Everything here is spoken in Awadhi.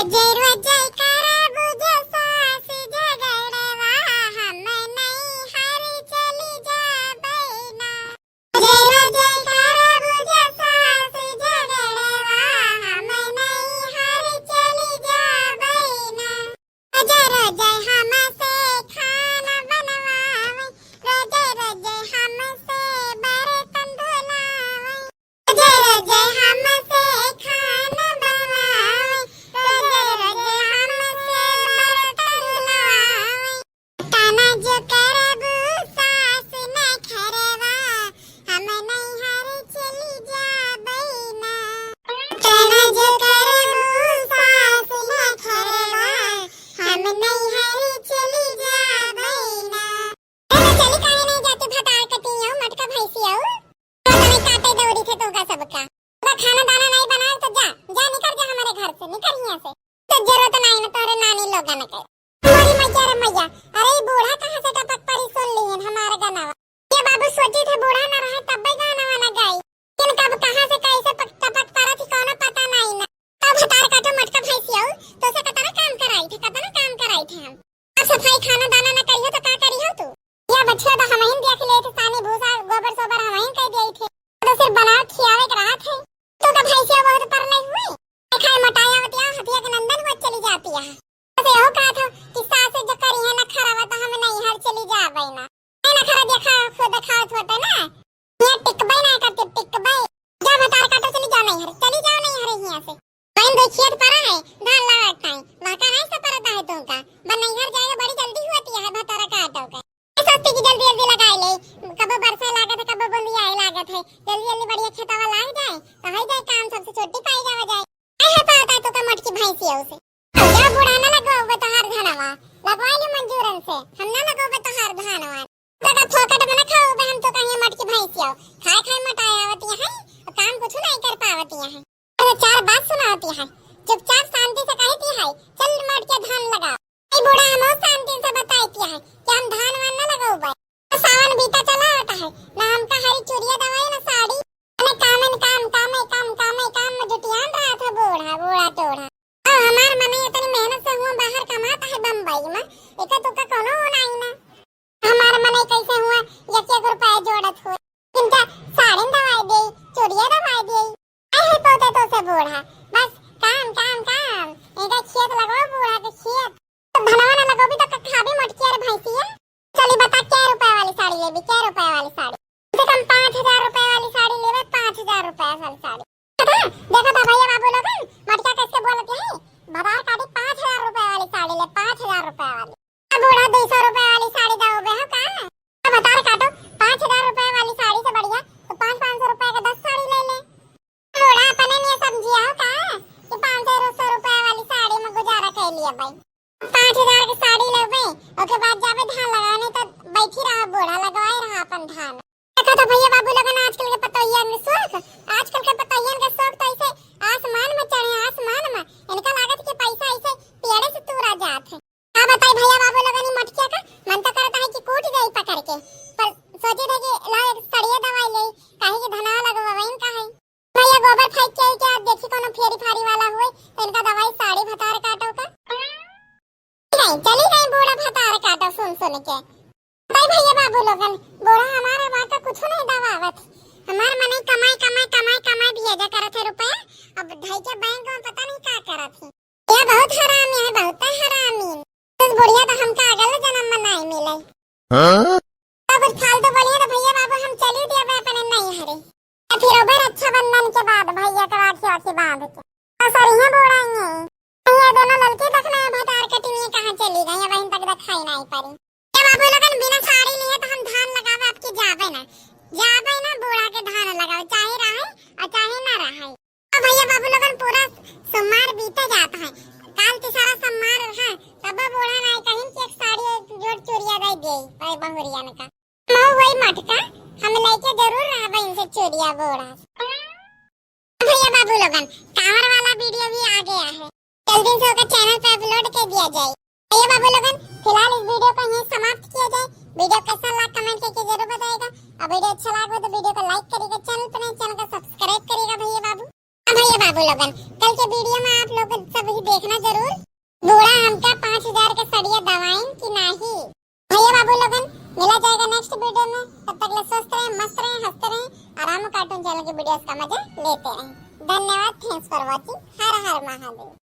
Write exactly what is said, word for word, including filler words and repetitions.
जय रो जय करबू जे सास झगड़वा, हम नैहर चली जाबै ना। जय रो जय करबू जे सास झगड़वा, हम नैहर चली जाबै ना। जय रो जय हमसे खाना बनवावे, रो जय रो जय हमसे बर्तन धुलावे। जय रो जय हमसे खाना बनवावे, रो जय रो जय हमसे बर्तन धुलावे। ताना जो करबू सास नखरवा, हम नैहर चली जाबै ना। ताना जो करबू सास नखरवा, हम नैहर चली जाबै ना। अरे चली काहे नहीं जाती भतार कटियो, मटका भैंसियो? तो तने काटे दौड़ी थे तोहका सबका। तो खाना दाना नहीं बनाए तो जा, जा निकल जा हमारे घर से, निकल यहाँ से। तो जरूरत नहीं ना तोहरे नानी लोगन के। मोरी मैया रे मैया, अरे ई बूढ़ा कहाँ से टपक पड़ी सुन लिहन हमारे गाना। ये बाबू सोची थे बूढ़ा ना रहे तब भी गाना वाना गाई। इनका अब कहाँ से कैसे पक-, टपक पड़ा थी कौनो पता नहीं ना। तो भतार काटो मटका भैंसियो, तो से कतना काम कराई थे, कतना काम कराई थे हम। अब सफाई खाना दाना ना करियो तो का करियो तू? या बछिया तो हमहिन देख लेत, सानी भूसा गोबर सोबर हमहिन कह दिए थे। तो सिर्फ बनाओ खियावे के राहत है। तू तो भैंसिया बहुत पर नहीं हुई। खाए मोटाया वतिया हथिया के नंदन हुआ चली जाती है। बस यहो कहा था कि सास जो करी है ना खराब तो हम नैहर चली जाबै ना। है ना खरा देखा खुद खाओ छोटे ना। ये टिकबै ना करते टिकबै। जा भतार काटो चली जाओ नैहर, चली जाओ नैहर यहाँ से। बहन दो खेत परा है, धान लगाता है, वहाँ का है सपरता है तुमका। बन नैहर जाएगा बड़ी जल्दी होती है भतार काटो का। ये सोचती कि जल्दी जल्दी लगाए ले, कब बरसा लागत है, कब बूंदी आए लागत है, जल्दी जल्दी बढ़िया खेतावा लाग जाए, तो हो जाए काम सबसे छुट्टी पाई जावा जाए। ऐसे पाता तो का मटकी भैंसी है उसे। अब जा बूढ़ा ना लगवाओगे तोहार धनवा, लगवा ली मंजूरन से, हम ना लगवाओगे तोहार धनवा। तो का फोकट में ना खाओगे हम तो कहीं मटकी भैंसी हो, खाए खाए मोटाए आवती है, और काम कुछ नहीं कर पावती है। अरे चार बात सुनावती है, चुपचाप शांति से कहती है, चल मटके धान लगा। ए बूढ़ा हमो शांति से बताई है कि हम धान वान ना लगौबै। तो सावन बीता चला आता है, ना हमका हरी चूड़िया दवाई ना साड़ी। अने काम न काम, कामे काम, कामे काम में जुटियान रहा था बूढ़ा, बूढ़ा टोढ़ा। और हमार मनई इतनी मेहनत से हुआ बाहर कमाता है बम्बई में, एका तुका कोनो हो नहीं ना। हमार मनई कैसे हुआ एक एक रुपया जोड़त हुए। इनका साड़ी दवाई दे, चूड़िया दवाई दे। ऐसे पोते तो से बूढ़ा, बस काम, काम, काम। इनका खेत लगवा बूढ़ा के खेत। तो धनवा ना लगोबी तो का खाबी मटकिया रे भैंसिया। चली बता कै रुपया वाली साड़ी लेबी, कै रुपया वाली साड़ी? कम से कम पाँच हजार रुपया वाली साड़ी लेबे, पाँच हजार रुपया वाली साड़ी। देखा, देखा था भैया बाबू लोगन, मटकिया कैसे बोलत है, भतार काटी पाँच हजार रुपया वाली साड़ी ले, पाँच हजार रुपया वाली। अब बूढ़ा दो सौ रुपया वाली साड़ी दबोबे हो का? अब भतार काटो, पाँच हजार रुपया वाली साड़ी से बढ़िया तो पाँच, पाँच सौ रुपया के दस साड़ी ले ले। बूढ़ा अपने नहीं समझिया हो का कि पाँच सौ रुपया वाली साड़ी में गुजारा कर लिया भाई। पाँच हजार के साड़ी लेबे, ओके बाद जाबे धान लगाने तो बैठी रहा बूढ़ा, लगवाए रहा अपन धान। देखा तो भैया बाबू लोगन आजकल के पतोहियन के शौक, आजकल के पतोहियन के शौक तो ऐसे आसमान में चढ़े, आसमान में। इनका लागत कि पैसा ऐसे पेड़े से तूरा जात है। का बताई भैया बाबू लोगन ई मटकिया का, मन तो करता है कि कूट जाई पकड़ के, पर सोचे थे कि ला एक सड़िया दवाई ले, काहे कि धनवा लगवाइन का है। भैया गोबर फेंक के आई क्या, देखी कोनो फेरी फारी वाला हुए तो इनका दवाई साड़ी भतार काटो का। नहीं, चली गई बूढ़ा भतार काटो सुन सुन के। भाई भैया बाबू लोगन, बूढ़ा हमारा बात का कुछ नहीं दबावत। हमार मनई कमाई, कमाई, कमाई, कमाई भेजा करत है रुपया। अब ढाई के बैंक में पता नहीं का करत है। ये बहुत हरामी है, बहुत हरामी। इस बुढ़िया तो हमका अगले जन्म में नहीं मिले। हाँ? तो कुछ फालतू बोलिए तो भैया बाबू हम चली दिया अपने नहीं हरे। तो फिर ओबर रक्षाबंधन के बाद भैया के राखी वाखी बांध के तो सरिया बोड़ाएंगे। ये दोनों लड़की देखना है भतार कटिनिया कहाँ चली गई, अब इन तक दिखाई नहीं पड़ी। ये बाबू लोगन बिना साड़ी लिए तो हम धान लगावे आपके जाबे ना, जाबे ना बूढ़ा के धान लगावे, चाहे रहे और चाहे ना रहे। तो भैया बाबू लोगन पूरा सोमवार बीते जाता है, काल तीसरा सोमवार है, तब बूढ़ा नहीं कहीं कि एक साड़ी एक जोड़ चूड़िया दे दे भाई बहुरियन का। मैं वही मटका हम लेके जरूर रहबे इनसे चूड़िया बूढ़ा। भैया बाबू लोगन, कांवर वाला वीडियो भी आ गया है, जल्दी से ओकर चैनल पे अपलोड कर दिया जाए। भैया बाबू लोगन, फिलहाल इस वीडियो को यहीं समाप्त किया जाए। वीडियो कैसा लगा कमेंट करके जरूर बताइएगा, और वीडियो अच्छा लगा हो तो वीडियो को लाइक करिएगा, चैनल पर नए चैनल को सब्सक्राइब करिएगा भैया बाबू। भैया बाबू लोगन, कल के वीडियो में आप लोग सब ही देखना जरूर। बूढ़ा हमका पाँच हजार के सड़िया दवाइन कि नाही। भैया बाबू लोगन, मिला जाएगा नेक्स्ट वीडियो में। तब तक ले स्वस्थ रहें, मस्त रहें, हंसते रहें और रामू कार्टून चैनल के वीडियोस का मजा लेते रहें। धन्यवाद, thanks for watching। हर हर महादेव।